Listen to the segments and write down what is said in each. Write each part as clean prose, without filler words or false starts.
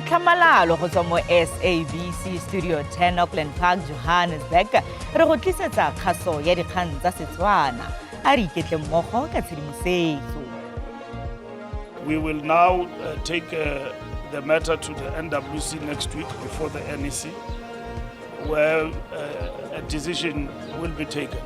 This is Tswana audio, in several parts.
Ka tlhamalalo go tswa mo SABC Studio 10 Auckland Park, Johannesburg, re go tlisetsa kgaso ya dikgang tsa Setswana. A re iketle mmogo ka tshedimosetso. We will now take the matter to the NWC next week before the NEC, where a decision will be taken.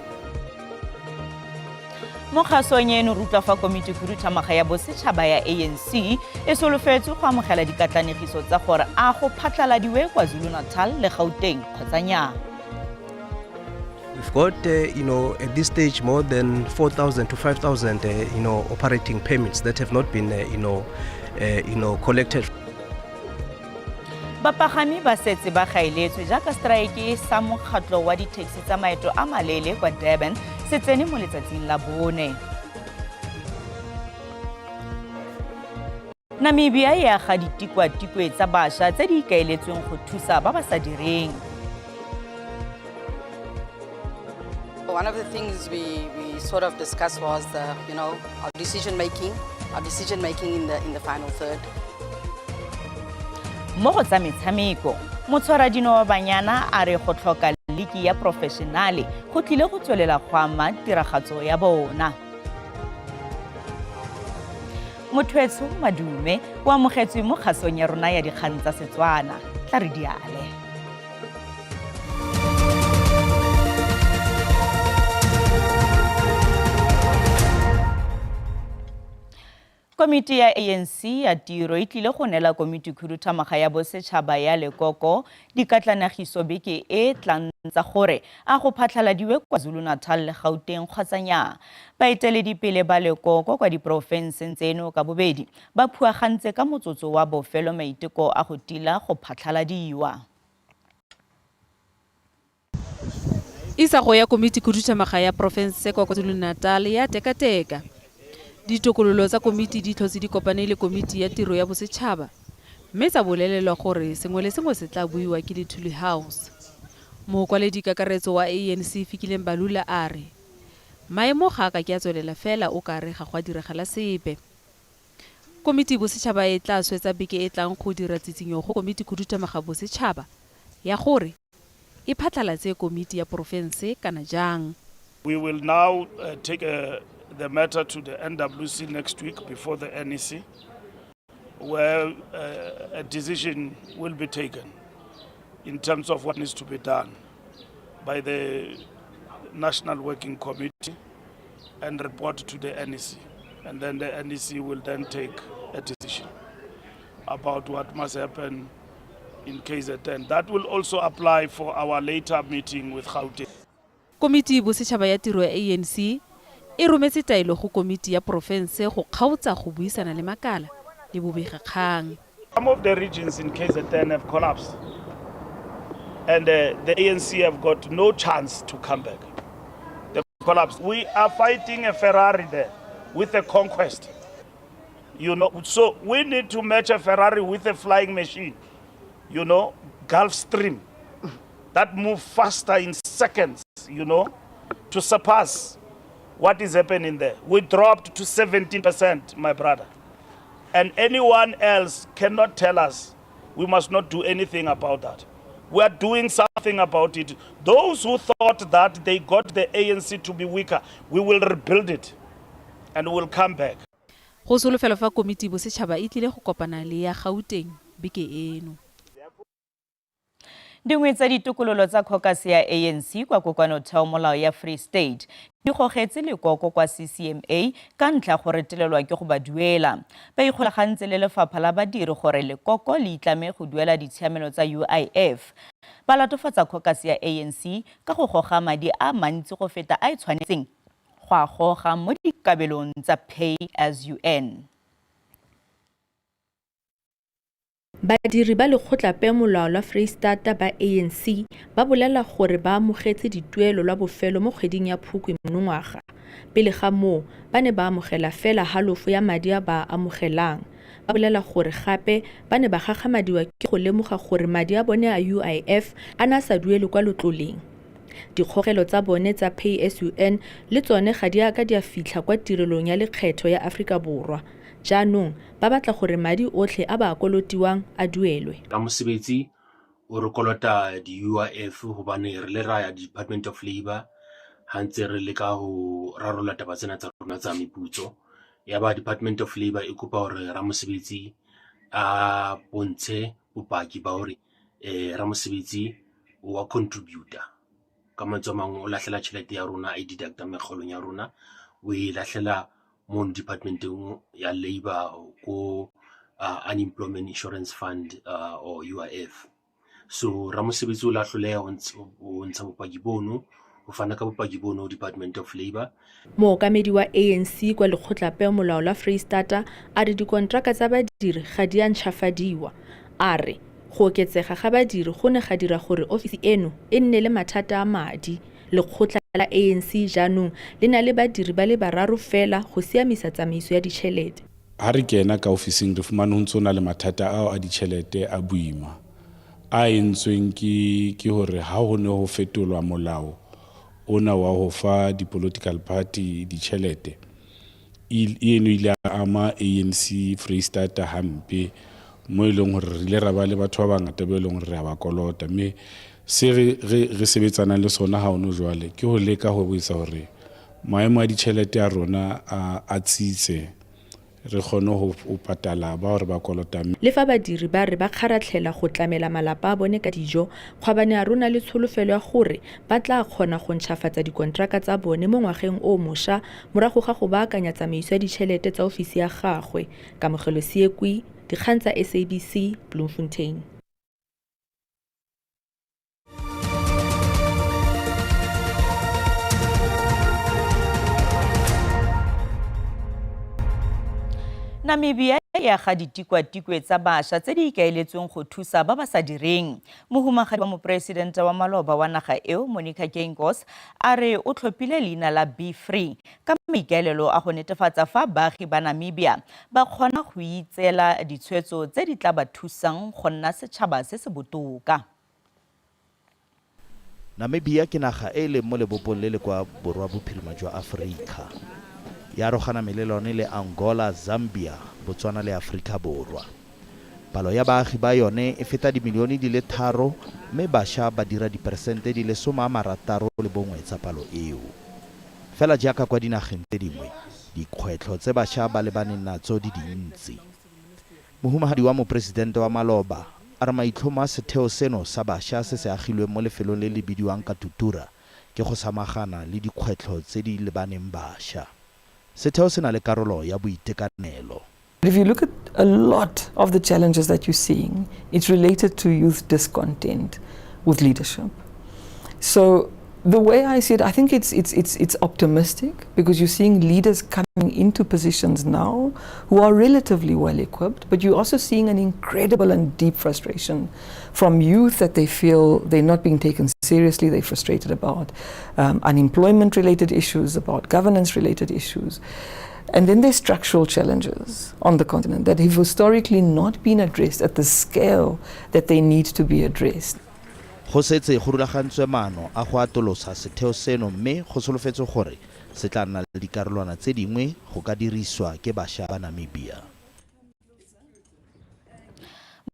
Mo kgasong eno re utlwa fa komiti khuduthamaga ya bosetšhaba ya ANC e solofetswe go amogela dikatlanegiso tsa gore a go phatlaladiwe KwaZulu-Natal le Gauteng kgotsa nyaa. We've got, at this stage more than 4,000 to 5,000, operating permits that have not been, collected. Bapagami ba setse ba gaeletswe jaaka strike sa mokgatlho wa di-taxi tsa maeto a maleele kwa Durban se tsene mo letsatsing la bone. Namibia e aga ditikwatikwe tsa bašwa tse di ikaeletsweng go thusa ba ba sa direng. One of the things we sort of discussed was our decision making in the final third. Mo go tsa metshameko, motshwaradino wa Banyana a re go tlhoka liki ya professionale go tlile go tswelela go ama tiragatso ya bona. Mothwetsho madume o amogetswe mo kgasong ya rona ya dikgang tsa Setswana. Tla re diale. Komiti ya ANC ya tiro e tlile go neela komiti khuduthamaga ya bosetšhaba ya lekoko dikatlanagiso beke e tlang tsa gore a go phatlhaladiwe KwaZulu-Natal le Gauteng kgotsa nyaa. Baeteledipele ba lekoko kwa diporofenseng tseno ka bobedi ba phuagantse ka motsotso wa bofelo maiteko a go tila go phatlhaladiwa. Isago ya komiti khuduthamaga ya porofense kwa KwaZulu-Natal ya tekateka. Ditokololo tsa komiti di tlhotse di kopane le komiti ya tiro ya bosetšhaba mme tsa bolelelwa gore sengwe le sengwe se tla buiwa ke Luthuli House. Mokwaledi kakaretso wa ANC Fikile Mbalula a re maemo ga a ka ke a tswelela fela o kare ga go a diragala sepe. Komiti bosetšhaba e tla swetsa beke e tlang go dira tsitsinyo go komiti khuduthamaga bosetšhaba ya gore e phatlalatse komiti ya porofense kana jang. We will now take the matter to the NWC next week before the NEC, where a decision will be taken in terms of what needs to be done by the National Working Committee and report to the NEC. And then the NEC will then take a decision about what must happen in KZN. That will also apply for our later meeting with Gauteng. Komiti bosetšhaba ya tiro ya ANC e rometse taelo go komiti ya porofense go kgaotsa go buisana le makala le bobegakgang. Some of the regions in KZN have collapsed, and the ANC have got no chance to come back. They've collapsed. We are fighting a Ferrari there with a conquest. So we need to match a Ferrari with a flying machine, Gulfstream, that move faster in seconds, to surpass what is happening there. We dropped to 17%, my brother. And anyone else cannot tell us we must not do anything about that. We are doing something about it. Those who thought that they got the ANC to be weaker, we will rebuild it and we will come back. Go solofela fa komiti bosetšhaba e tlile go kopana le ya Gauteng beke eno. Dingwe tsa ditokololo tsa caucus ya ANC kwa kokoanotheo molao ya Free State di gogetse lekoko kwa CCMA ka ntlha go retelelwa ke go ba duela. Ba ikgolagantse le lefapha la badiri gore lekoko le itlame go duela ditshiamelo tsa UIF. Ba latofatsa caucus ya ANC ka go goga madi a mantsi go feta a e tshwanetseng go a goga mo dikabelong tsa pay as you earn. Badiri ba lekgotlapeomolao la Freistata ba ANC ba bolela gore ba amogetse dituelo lwa bofelo mo kgweding ya Phukwi monongwaga. Pele ga moo, ba ne ba amogela fela halofo ya madi a ba a amogelang. Ba bolela gore gape ba ne ba gakgamadiwa ke go lemoga gore madi a bone a UIF a ne a sa duelwe kwa letloleng. Dikgogelo tsa bone tsa pay as you earn le tsone ga di a ka di a fitlha kwa tirelong ya lekgetho ya Aforika Borwa. Jaanong ba batla gore madi otlhe a ba a kolotiwang a duelwe. Ramosebetsi o re kolota di-UIF hobane re le ra ya Department of Labour ha ntse re leka ho rarolla taba tsena tsa rona tsa meputso. Ya ba Department of Labour e kopa hore ramosebetsi a bontshe bopaki ba hore ramosebetsi wa contributor. Ka mantswe a mang o lahlela tjhelete ya rona a e deduct-a mekgolong ya rona, o e lahlela mono departmenteng ya labour ko Unemployment Insurance Fund or UIF. So ramosebetsi o la hloleha ho ntsha bopaki bono, ho fana ka bopaki bono Department of Labour. Mookamedi wa ANC kwa lekgotlapeomolao la Freistata a re dikonteraka tsa badiri ga di a ntšhafadiwa. A re go oketsega ga badiri go ne ga dira gore ofisi eno e nne le mathata a madi. Lekgotla la ANC jaanong le na le badiri ba le bararo fela go siamisa tsamaiso ya ditšhelete. Ha re kena ka ofising re fumane ho ntso na le mathata ao a ditjhelete a boima a entsweng ke hore ha ho ne ho fetolwa molao ona wa ho fa di-political party ditjhelete, eno ile a ama ANC Freistata hampe, mo e leng hore re ile ra ba le batho ba bangata be leng hore re a ba kolota. Mme se re sebetsanang le sona ha ono jwale ke ho leka ho etsa hore maemo a ditjhelete a rona a tsitse, re kgone ho patala bao re ba kolotang. Le fa badiri ba re ba kgaratlhela go tlamela malapa a bone ka dijo, Kgwabane a rona le tsholofelo ya gore ba tla kgona go ntšhafatsa dikonteraka tsa bone mo ngwageng o mošwa morago ga go baakanya tsamaiso ya ditšhelete tsa ofisi ya gagwe. Kamogelo Seekwi, Dikgang tsa SABC, Bloemfontein. Namibia e aga ditikwatikwe tsa bašwa tse di ikaeletsweng go thusa ba ba sa direng. Mohumagadi wa moporesidente wa maloba wa naga eo, Monica Geingos, a re o tlhophile leina la Be Free ka maikaelelo a go netefatsa fa baagi ba Namibia ba kgona go itseela ditshwetso tse di tla ba thusang go nna setšhaba se se botoka. Namibia ke naga e e leng mo lebopong le le kwa borwa bophirima jwa Aforika. E arogana melelwane le Angola, Zambia, Botswana le Aforika Borwa. Palo ya baagi ba yone e feta dimilione di le 3 mme bašwa ba dira diperesente di le 61 tsa palo eo. Fela jaaka kwa dinageng tse dingwe, dikgwetlho tse bašwa ba lebaneng natso di dintsi. Mohumagadi wa moporesidente wa maloba a re maitlhomo a setheo seno sa bašwa se se agilweng mo lefelong le le bidiwang Katutura ke go samagana le dikgwetlho tse di lebaneng bašwa. Setheo se na le karolo ya boitekanelo. If you look at a lot of the challenges that you're seeing, it's related to youth discontent with leadership. So the way I see it, I think it's optimistic because you're seeing leaders coming into positions now who are relatively well equipped, but you're also seeing an incredible and deep frustration from youth that they feel they're not being taken seriously, they're frustrated about unemployment-related issues, about governance-related issues. And then there's structural challenges on the continent that have historically not been addressed at the scale that they need to be addressed. Go setse go rulagantswe maano a go atolosa setheo seno mme go solofetswe gore se tla nna le dikarolwana tse dingwe go ka dirisiwa ke bašwa ba Namibia.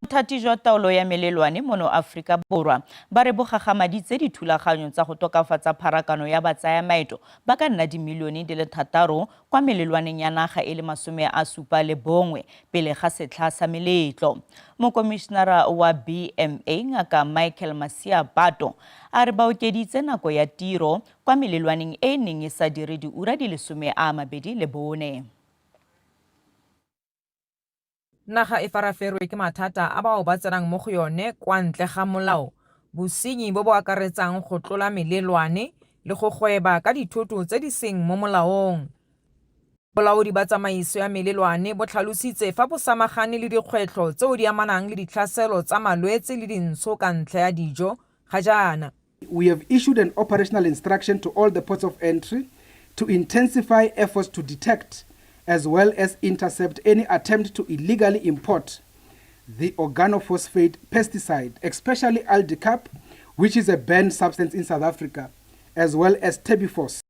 Bothati jwa taolo ya melelwane mono Aforika Borwa ba re bo gagamaditse dithulaganyo tsa go tokafatsa pharakano ya batsayamaeto ba ka nna dimilione di le 6 kwa melelwaneng ya naga e le 71 pele ga setlha sa meletlo. Mokomišenara wa BMA Ngaka Michael Masiapato a re ba okeditse nako ya tiro kwa melelwaneng e e neng e sa dire diura di le 24. Naga e faraferwe ke mathata a bao ba tsenang mo go yone kwa ntle ga molao, bosenyi bo bo akaretsang go tlola melelwane le go gweba ka dithoto tse di seng mo molaong. Bolaodi ba tsamaiso ya melelwane bo tlhalositse fa bo samagane le dikgwetlho tseo di amanang le ditlhaselo tsa malwetse le dintsho ka ntlha ya dijo ga jaana. We have issued an operational instruction to all the ports of entry to intensify efforts to detect as well as intercept any attempt to illegally import the organophosphate pesticide, especially aldicarb, which is a banned substance in South Africa, as well as terbufos,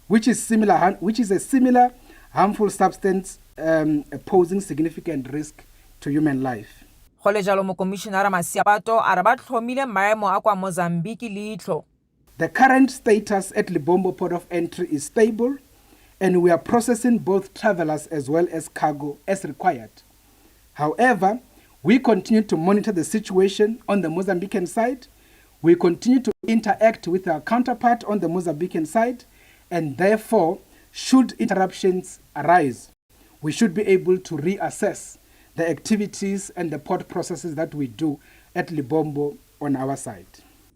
which is a similar harmful substance um, posing significant risk to human life. Go le jalo mokomišenara Masiapato a re ba tlhomile maemo a kwa Mozambique leitlho. The current status at Lebombo Port of Entry is stable and we are processing both travelers as well as cargo as required. However, we continue to monitor the situation on the Mozambican side. We continue to interact with our counterpart on the Mozambican side, and therefore, should interruptions arise, we should be able to reassess the activities and the port processes that we do at Lebombo on our side.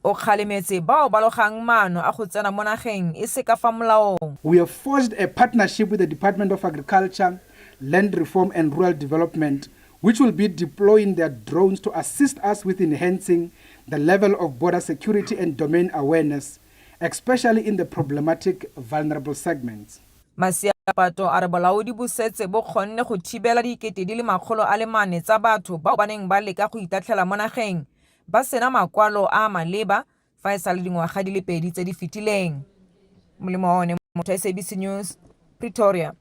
O kgalemetse bao ba logang maano a go tsena mo nageng e se ka fa molaong. We have forged a partnership with the Department of Agriculture, Land Reform and Rural Development, which will be deploying their drones to assist us with enhancing the level of border security and domain awareness, especially in the problematic vulnerable segments. Masiapato a re bolaodi bo setse bo kgonne go thibela dikete di le 400 tsa batho bao ba neng ba leka go itatlhela mo nageng ba sena makwalo a a maleba fa e sale dingwaga di le pedi tse di fetileng. Molemo wa one motho SABC News, Pretoria.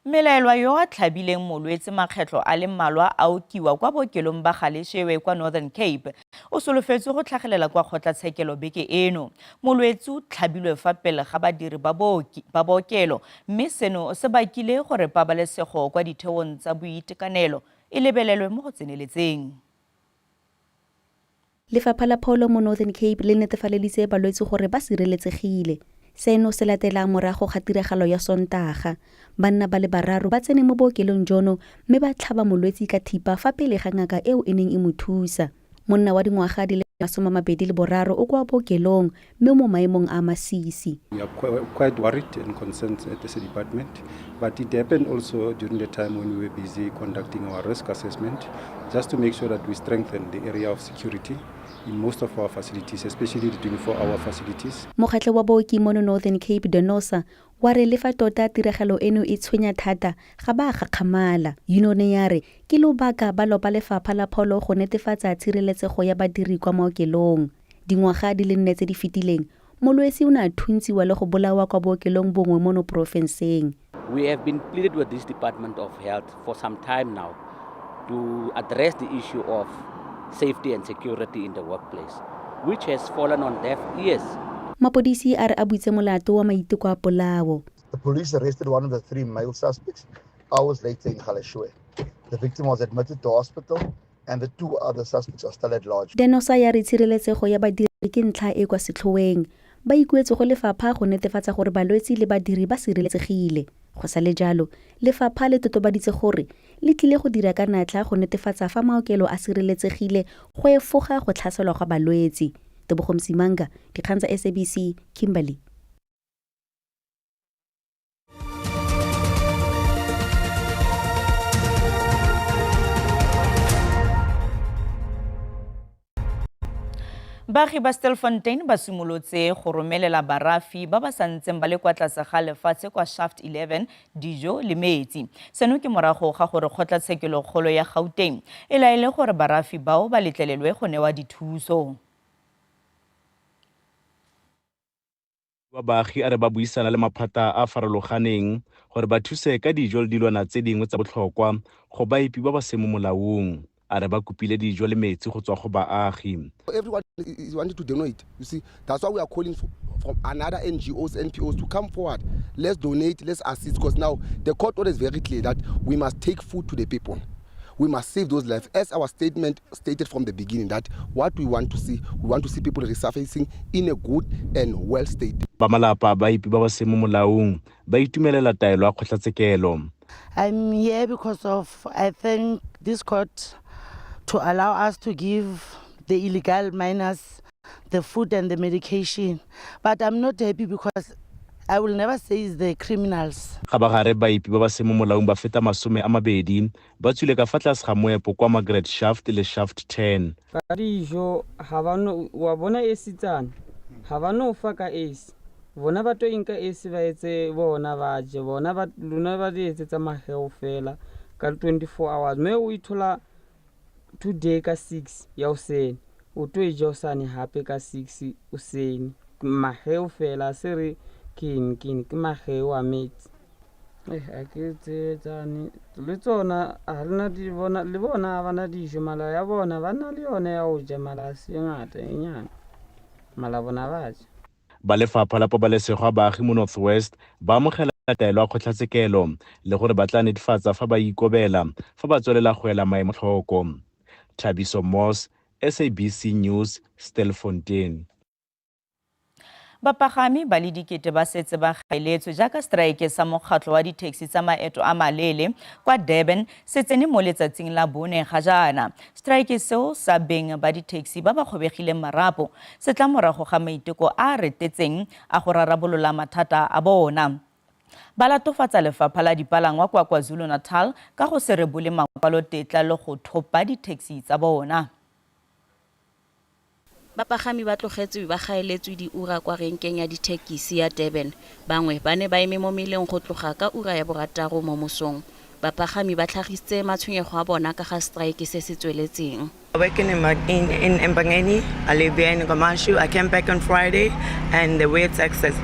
Mmelaelwa yo a tlhabileng molwetse makgetlho a le mmalwa a okiwa kwa bookelong ba Galeshewe kwa Northern Cape o solofetswe go tlhagelela kwa kgotlatshekelo beke eno. Molwetse o tlhabilwe fa pele ga badiri ba bookelo mme seno se bakile gore pabalesego kwa ditheong tsa boitekanelo e lebelelwe mo go tseneletseng. Lefapha la Pholo mo Northern Cape le netefaleditse balwetse gore ba sireletsegile. Seno se latela morago ga tiragalo ya Sontaga. Banna ba le bararo ba tsene mo bookelong jono mme ba tlhaba molwetsi ka thipa fa pele ga ngaka eo e neng e mo thusa. Monna wa dingwaga di le 23 o kwa bookelong mme o mo maemong a masisi. We are quite worried and concerned at this department, but it happened also during the time when we were busy conducting our risk assessment, just to make sure that we strengthen the area of security in most of our facilities, especially the 24-hour facilities. Mokgatlho wa baoki mono Northern Cape, DENOSA, wa re le fa tota tiragalo eno e tshwenya thata, ga ba a gakgamala. Yunone ya re ke lobaka ba lopa lefapha la pholo go netefatsa tshireletsego ya badiri kwa maokelong. Dingwaga di le nne tse di fetileng, molwetsi o ne a thuntsiwa le go bolawa kwa bookelong bongwe mono porofenseng. We have been pleaded with this Department of Health for some time now to address the issue of safety and security in the workplace, which has fallen on deaf ears. Mapodisi a re a butse molato wa maiteko a polao. The police arrested one of the three male suspects hours later in Galeshewe. The victim was admitted to hospital and the two other suspects are still at large. DENOSA ya re tshireletsego ya badiri ke ntlha e kwa setlhoeng. Ba ikuetse go lefapha go netefatsa gore balwetsi le badiri ba sireletsegile. Go sa le jalo, lefapha le totobaditse gore le tlile go dira ka natla go netefatsa fa maokelo a sireletsegile go efoga go tlhaselwa ga balwetsi. Tebogo Msimanga, Dikgang tsa SABC, Kimberley. Baagi ba Stilfontein ba simolotse go romelela barafi ba ba santseng ba le kwa tlase ga lefatshe kwa Shaft 11 dijo le metsi. Seno ke morago ga gore kgotlatshekelokgolo ya Gauteng e laele gore barafi bao ba letlelelwe go newa dithuso. Wa baagi a re ba buisana le maphata a a farologaneng gore ba thuse ka dijo le dilwana tse dingwe tsa botlhokwa go baepi ba ba seng mo molaong. A re ba kopile dijo le metsi go tswa go baagi. Everyone is wanting to donate. You see, that's why we are calling from another NGOs, NPOs to come forward. Let's donate, let's assist, because now the court order is very clear that we must take food to the people. We must save those lives. As our statement stated from the beginning, that what we want to see, we want to see people resurfacing in a good and well state. Ba malapa a baepi ba ba seng mo molaong ba itumelela taelo ya kgotlatshekelo. I'm here because of, I thank this court to allow us to give the illegal miners the food and the medication. But I'm not happy because I will never say it's the criminals. Kgabagare baepi ba ba seng mo molaong ba feta 20 ba tswile ka fa tlase ga moepo kwa Margaret Shaft le Shaft 10. Ka dijo ga ba no wa bona esi tsana ga ba no fa ka esi bona ba to inka esi ba etse bona ba je bona ba lona ba di etsetsa mageo fela ka 24 hours mme o ithola today ka 6 ya hoseng o to e ja hosane hape ka 6 hoseng mageo fela se re keng keng ke mageo a metsi. A ke tsebe tsane le tsona ga lena di bona le bona ga bana dijo mala ya bona ba na le yone ya go ja mala a se ngata e nyane mala bona ba ja. Ba lefapha la pabalesego ya baagi mo North West ba amogela taelo ya kgotlatshekelo le gore ba tla netefatsa fa ba ikobela fa ba tswelela go ela maemo tlhoko. Thabiso Moss, SABC News, Stilfontein. Bapagami ba le dikete ba setse ba gaeletswe jaaka strike sa mokgatlho wa di-taxi tsa maeto a maleele kwa Durban se tsene mo letsatsing la bone ga jaana. Strike seo sa beng ba di-taxi ba ba kgobegileng marapo se tla morago ga maiteko a a retetseng a go rarabolola mathata a bona. Ba latofatsa lefapha la dipalangwa kwa KwaZulu-Natal ka go se rebole makwalotetla le go thopa di-taxi tsa bona. Bapagami ba tlogetswe ba gaeletswe diura kwa renkeng ya dithekisi ya Durban. Bangwe ba ne ba eme mo meleng go tloga ka ura ya borataro mo mosong. Bapagami ba tlhagisitse matshwenyego a bona ka ga strike se se tsweletseng. I work in Empangeni. I live here in KwaMashu. I came back on Friday and there were taxes.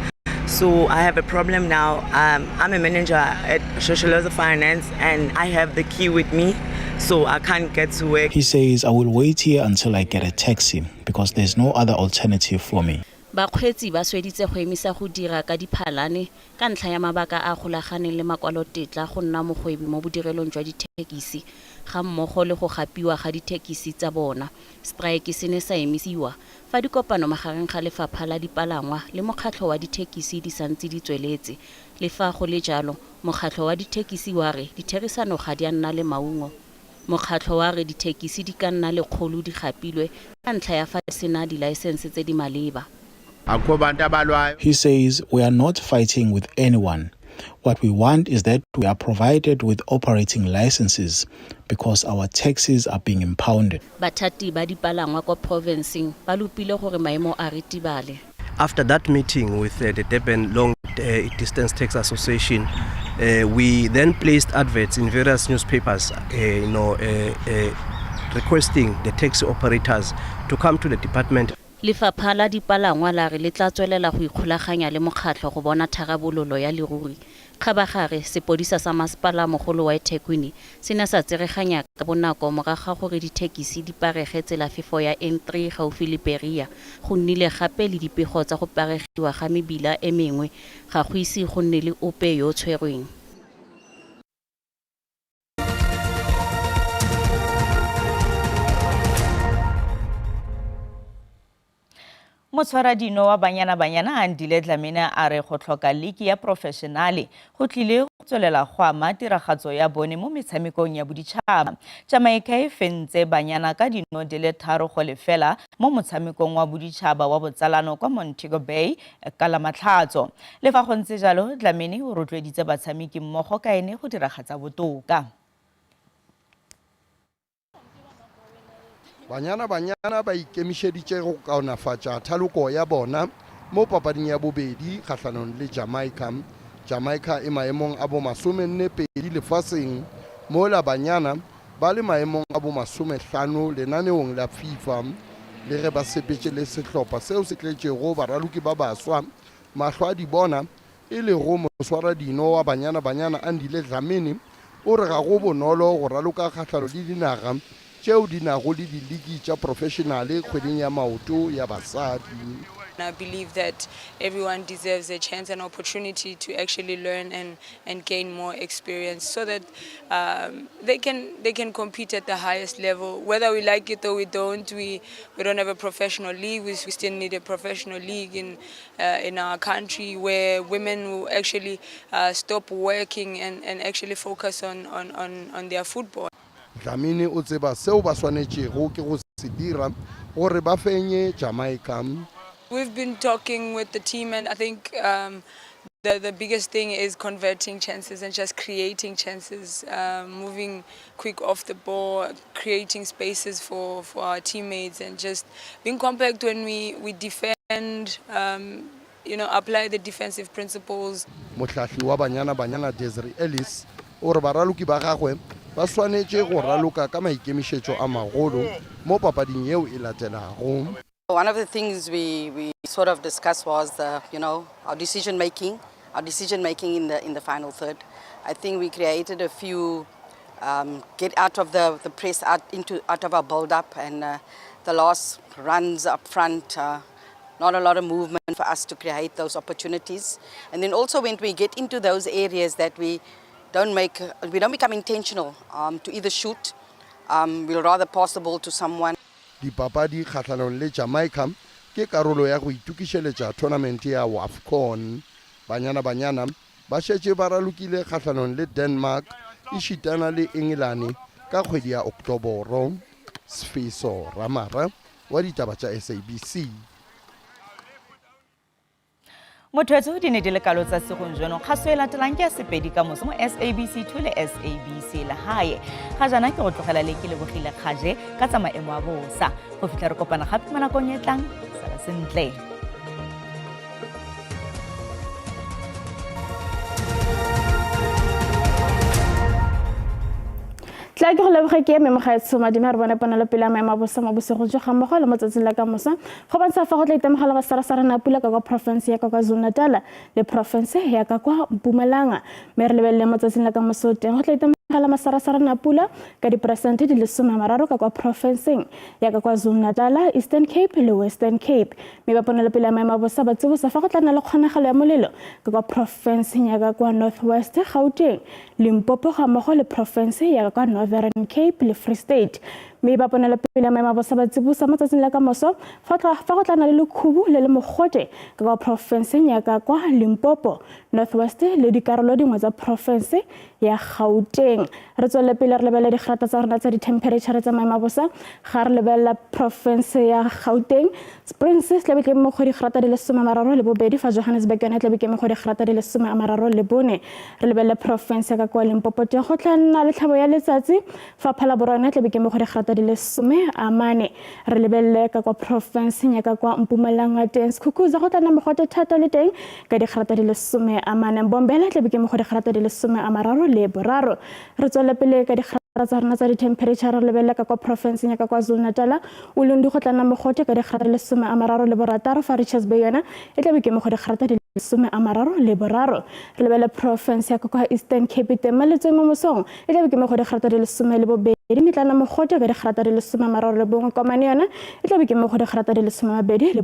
So I have a problem now. I'm a manager at Shosholoza Finance and I have the key with me, so I can't get to work. He says, I will wait here until I get a taxi because there's no other alternative for me. Bakgweetsi ba sweditse go emisa go dira ka diphalane ka ntlha ya mabaka a golaganeng le makwalotetla go nna mogwebi mo bodirelong jwa dithekisi ga mmogo le go gapiwa ga dithekisi tsa bona. Strike se ne sa emisiwa fa dikopano magareng ga lefapha la dipalangwa le mokgatlho wa dithekisi di santse di tsweletse. Le fa go le jalo, mokgatlho wa dithekisi wa re ditherisano ga di a nna le maungo. Mokgatlho wa re dithekisi di ka nna lekgolo di gapilwe ka ntlha ya fa di sena dilaesense tse di maleba. He says, we are not fighting with anyone. What we want is that we are provided with operating licenses because our taxis are being impounded. Bathati ba dipalangwa kwa provinceng ba lopile gore maemo a ritibale. After that meeting with the Durban Long Distance Taxi Association, we then placed adverts in various newspapers, requesting the taxi operators to come to the department. Lefapha la dipalangwa la re le tla tswelela go ikgolaganya le mokgatlho go bona tharabololo ya leruri. Kgabagare, sepodisa sa masepala mogolo wa eThekwini se ne sa tsereganya ka bonako morago ga gore dithekisi di parege tselafefo ya N3 gaufi le Berea. Go nnile gape le dipego tsa go paregiwa ga mebila e mengwe, ga go ise go nne le ope yo o tshwerweng. Motshwaradino wa Banyana Banyana Andile Dlamini a re go tlhoka liki ya professionale go tlile go tswelela go ama tiragatso ya bone mo metshamekong ya boditšhaba. Jamaica e fentse Banyana ka dino di le 3-0 mo motshamekong wa boditšhaba wa botsalano kwa Montego Bay ka la Matlhatso. Le fa go ntse jalo, Dlamini o rotloeditse batshameki mmogo ka ene go diragatsa botoka. Banyana Banyana ba ikemišeditše go kaonafatša thaloko ya bona mo papading ya bobedi kgahlanong le Jamaica. Jamaica e maemong a bo 42 lefaseng, mola Banyana ba le maemong a bo 50 lenaneong la FIFA. Le ge ba sepetše le sehlopha seo se tletšego baraloki ba baswa, mahlo a di bona e lego moswaradino wa Banyana Banyana Andile Dlamini o re ga go bonolo go raloka kgahlano le dinaga tšeo di nago le diliki tša professionale kgweding ya maoto ya basadi. I believe that everyone deserves a chance and opportunity to actually learn and gain more experience so that they can compete at the highest level. Whether we like it or we don't, we don't have a professional league. We still need a professional league in our country where women will actually stop working and actually focus on their football. Dlamini o tseba seo ba swanetšego ke go se dira gore ba fenye Jamaica. We've been talking with the team, and I think the biggest thing is converting chances and just creating chances, moving quick off the ball, creating spaces for our teammates, and just being compact when we defend, apply the defensive principles. Mohlahli wa Banyana Banyana Desiree Ellis o re baraloki ba gagwe ba swanetše go raloka ka maikemišetšo a magolo mo papading yeo e latelago. One of the things we sort of discussed was our decision making. our decision making in the in the final third. I think we created a few get out of the, the press, out into out of our build up, and the last runs up front. Not a lot of movement for us to create those opportunities. And then also when we get into those areas that we don't make, we don't become intentional to either shoot, we'll rather pass the ball to someone. Dipapadi kgahlanong le Jamaica ke karolo ya go itokišeletša tournament ya WAFCON. Banyana Banyana ba šetše ba ralokile kgahlanong le Denmark ešitana le Engelane ka kgwedi ya Oktoboro. Sfiso Ramara wa ditaba tša SABC. Motho di ne di le kalo tsa segong jono. Kgaso e latelang ke ya Sepedi ka moso mo SABC 2 le SABC Legae. Ga jaana ke go tlogela le ke lebogile kgaje ka tsa maemo a bosa. Go fitlha re kopana gape mo nakong e tlang, sala sentle. Tla ke go leboge ke eme mogaetsho madime a re bone ponelopele ya maemo a bosa mo bosegong jo ga mmogo le mo tsatsing la ka mosa go bontsha fa go tla itemogela go sarasarana a pula ka kwa porofense ya ka kwa Zulu-Natal le porofense ya ka kwa Mpumalanga. Mme re lebelele mo tsatsing la ka moso teng go tla itemogela masarasarana a pula ka diperesente di le 30 ka kwa porofenseng ya ka kwa Zulu-Natal, Eastern Cape le Western Cape. Mme ba ponelopele ya maemo a bosa ba tsibosa fa go tla nna le kgonagalo ya molelo ka kwa porofenseng ya ka kwa North West, Gauteng, Limpopo ga mmogo le porofense ya ka kwa Northern Cape le Free State. Mme ba ponelopele ya maemo a bosa ba tsibosa mo tsatsing la ka moso fa go tla nna le lekhubu le le mogote ka kwa porofenseng ya ka kwa Limpopo, North West le dikarolo dingwe tsa porofense ya Gauteng. Re tswelele pele re lebelele digrata tsa rona tsa dithemphereitšhara tsa maemo a bosa. Ga re lebelela porofense ya Gauteng, Springs se tlabe ke mo go digrata di le 32 fa Johannesburg yone e tlabe ke mo go digrata di le 34. Re lebelele porofense ya ka kwa Limpopo teng go tla nna le tlhabo ya letsatsi fa Phalaborwa yone e tlabe ke mo go digrata di le 14. Re lebelele ka kwa porofenseng ya ka kwa Mpumalanga teng Skukuza go tla nna mogote thata le teng ka digrata di le 14. Mbombela e tlabe ke mo go digrata di le 33. Re tswelele pele ka digrata tsa rona tsa di-temperature re lebelela ka kwa porofenseng ya ka kwa Zulu-Natal Ulundi go tla nna mogote ka digrata di le 36 fa Richards Bay yona e tlabe ke mo go digrata di le 33. Re lebelele porofense ya ka kwa Eastern Cape teng Maletswai mo mosong e tlabe ke mo go digrata di le 12 mme tla nna mogote ka digrata di le 31. Komane yona e tlabe ke mo go digrata di le 29. Re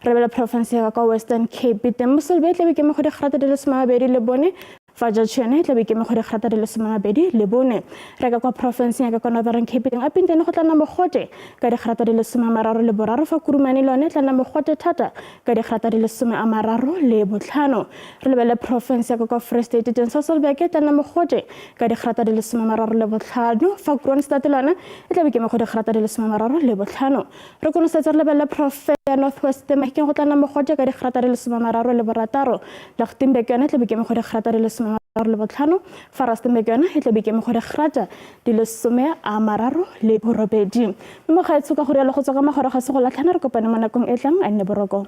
lebelele porofense ya ka kwa Western Cape teng Mossel Bay e tlabe ke mo go digrata di le 24 fa George yone e tlabe ke mo go digrata di le 24. Re ka kwa porofenseng ya ka kwa Northern Cape teng Upington go tla nna mogote ka digrata di le 33 fa Kurumane le yone e tla nna mogote thata ka digrata di le 35. Re lebelele porofense ya ka kwa Free State teng Sasolburg e tla nna mogote ka digrata di le 35 fa Kroonstad le yone e tlabe ke mo go digrata di le 35. Re konosetse re lebelele porofense ya North West teng Mahikeng go tla nna mogote ka digrata di le 36. Lichtenburg yone e tlabe ke mo go digrata di le 35 fa Rustenburg yone e tlabe ke mo go digrata di le 38. Mme mogaetsho ka go rialo go tswa ka magoro ga se go latlhana re kopane mo nakong e tlang a nne boroko.